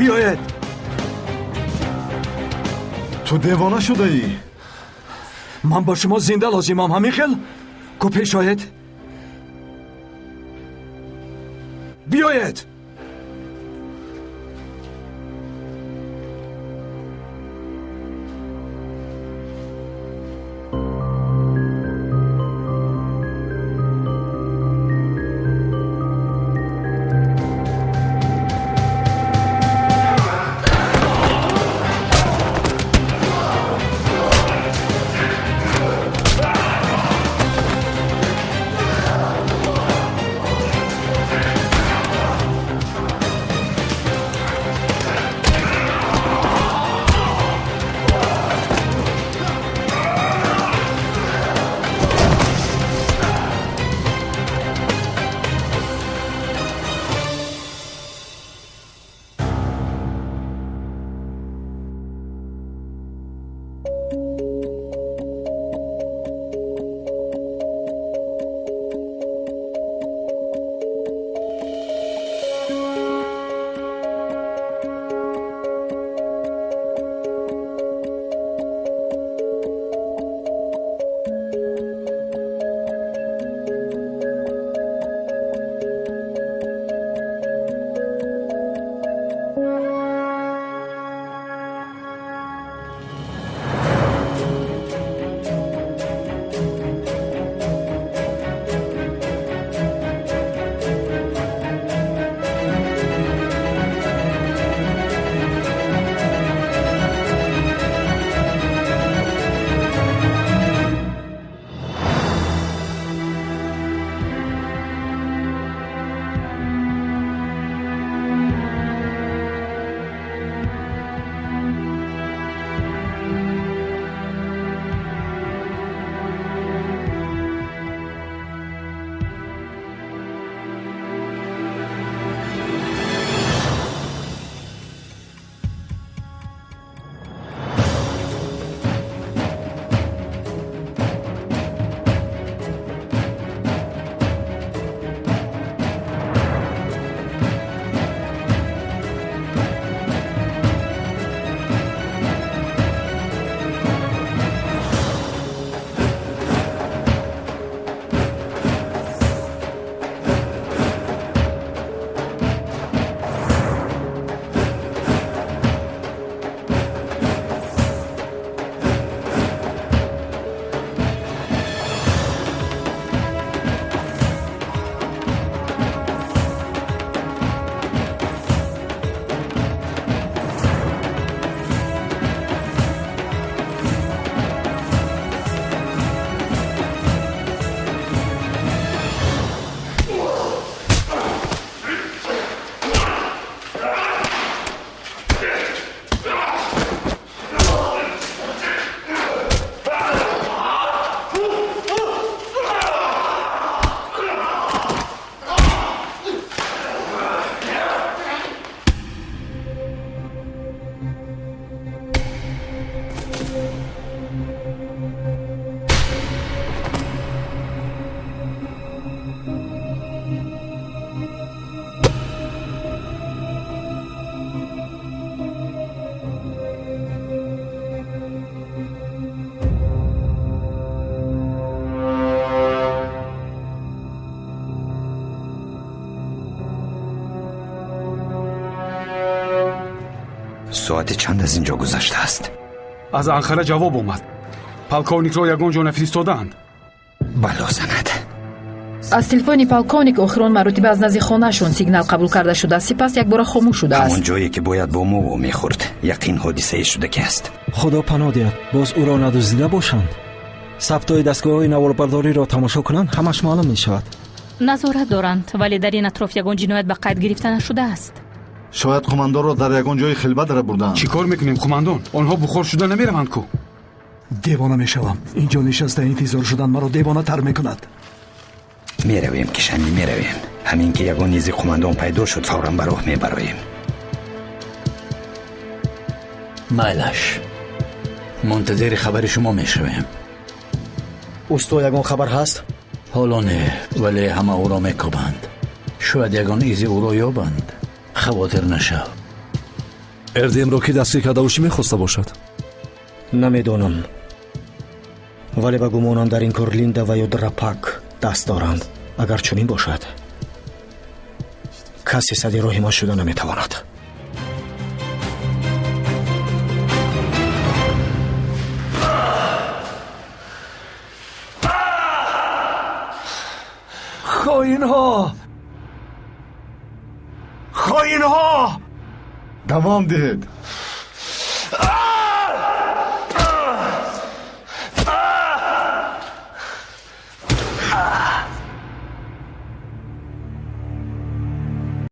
Биёед. Ту девона шудаӣ. Ман ба шумо зинда лозимам, ҳамин хел? Ку пеш оед. Биёед. Соати чанд аз инҷо гузаштааст? Аз Анқара ҷавоб омад. Полковникро ягон ҷо нафиристодаанд. Бало занад. Аз телефони полковник охирон маротиба аз назди хонаашон сигнал қабул карда шудааст, сипас якбора хомӯш шудааст. Ҳамон ҷое ки бояд бо мо вомехӯрд, яқин ҳодисае шудагӣ аст. Худо паноҳ диҳад, боз ӯро надуздида бошанд. Сабтҳои дастгоҳҳои наворбардориро тамошо кунанд, ҳамаш маълум мешавад. Назорат доранд, вале дар ин атроф ягон ҷиноят ба қайд гирифта нашудааст. Шояд қумандонро дар ягон ҷои хилбат бурдаанд. Чӣ кор мекунем, қумандон? Онҳо бухор шуда намераванд ку? Девона мешавам. Инҷо нишаста интизор шудан маро девонатар мекунад. Меравем, кишанӣ, меравем. Ҳамин ки ягон изи қумандон пайдо шуд, фавран ба роҳ мебароем. Майлаш, мунтазири хабари шумо мешавем. Усто, ягон хабар ҳаст? Ҳоло не, вале ҳама ӯро мекобанд. Шояд ягон изи ӯро ёбанд. Хавотир нашав. Эрдемро ки дастгир кардаву чӣ мехоста бошад? Намедонам, вале ба гумонам, дар ин кор Линда ва ё Драпак даст доранд. Агар чунин бошад, касе сади роҳи ман шуда наметавонад. Хоинҳо, хоинҳо! Давом диҳед.